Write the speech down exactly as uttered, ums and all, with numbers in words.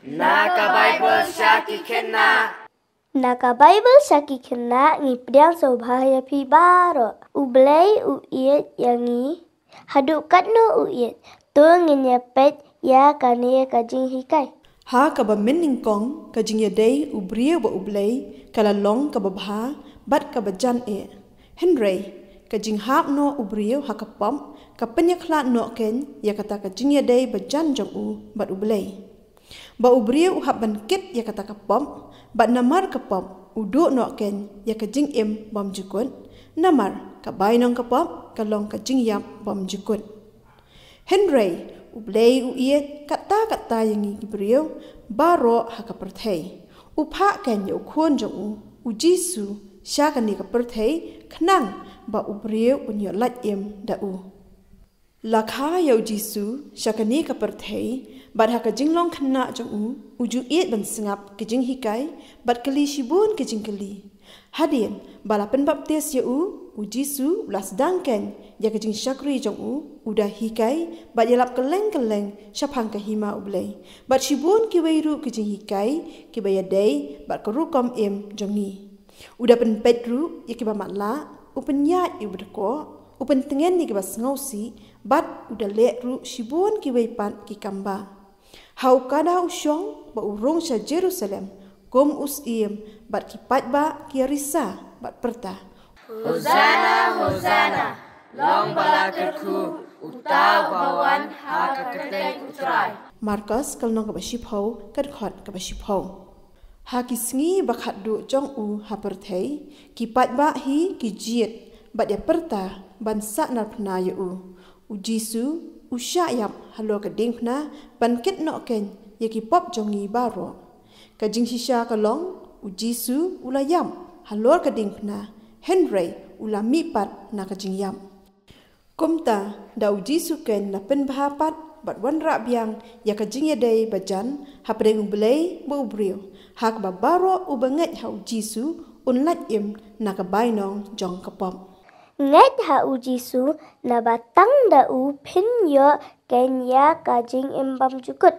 Na ka Baibl sha ki khynnah. Na ka Baibl sha ki khynnah ngi pdiang sngewbha ïa phi baroh. U Blei u ïeit ïa ngi haduh katno u ïeit. To ngin ïa peit ïa kane ka jinghikai. Ha kaba mynnyngkong ka jingïadei u briew bad U Blei ka la long kaba bha bad kaba jan eh. Hynrei ka jinghap noh u briew ha ka pop ka pynïakhlad noh kein ïa kata ka jingïadei bajan jong u bad U Blei. Ba u briew u hap ban kit ïa kata ka pop, bad namar ka pop u duh noh kein ïa ka jingim bymjukut. Namar ka bainong ka pop ka long ka jingïap bymjukut. Hynrei U Blei u ïeit katta katta ïa ngi ki briew baroh ha ka pyrthei. U phah kein ïa u Khun jong u, U Jisu, sha kane ka pyrthei khnang ba u briew un ïoh lait im da u. La kha ïa U Jisu sha kane ka pyrthei, bad ha ka jinglong khynnah jong u, u ju ïeit ban sngap ki jinghikai bad kylli shibun ki jingkylli. Hadien ba la pynbaptis ïa u, U Jisu u la sdang kein ïa ka jingshakri jong u, u da hikai bad ïalap kylleng kylleng shaphang ka hima U Blei bad shibun kiwei ruh ki jinghikai kiba ïadei bad ka rukom im jong ngi. U da pynpeit ruh ïa kiba matlah, u pynïaid ïa uba dkoh, u pyntngen ïa kiba sngewsih, bad u da leh ruh shibun kiwei pat ki kam bah. Ha u kada u shong bad u rung sha Jerusalem kum u syiem, bad ki paidbah ki ïarisa bad pyrta: Hosanna, Hosanna, long ba la kyrkhu uta uba wan ha ka kyrteng U Trai. Markos ka lynnong kaba shiphew, ka dkhot kaba shiphew. Ha ki sngi ba khatduh jong u ha pyrthei, ki paidbah hi ki jied bad ïa pyrta ban sahnarphna ïa u. U Jisu u shah ïap halor ka diengphna ban kit noh kein ïa ki pop jong ngi baroh. Ka jingshisha ka long, U Jisu u la ïap halor ka diengphna, hynrei u la mih pat na ka jingïap. Kumta, da U Jisu kein la pynbha pat bad wanrah biang ïa ka jingïadei bajan hapdeng U Blei bad u briew, ha kaba baroh uba ngeit ha U Jisu un lait im na ka bainong jong ka pop. Ngeit ha U Jisu, naba tang da u phin ïoh kein ïa ka jingim bymjukut.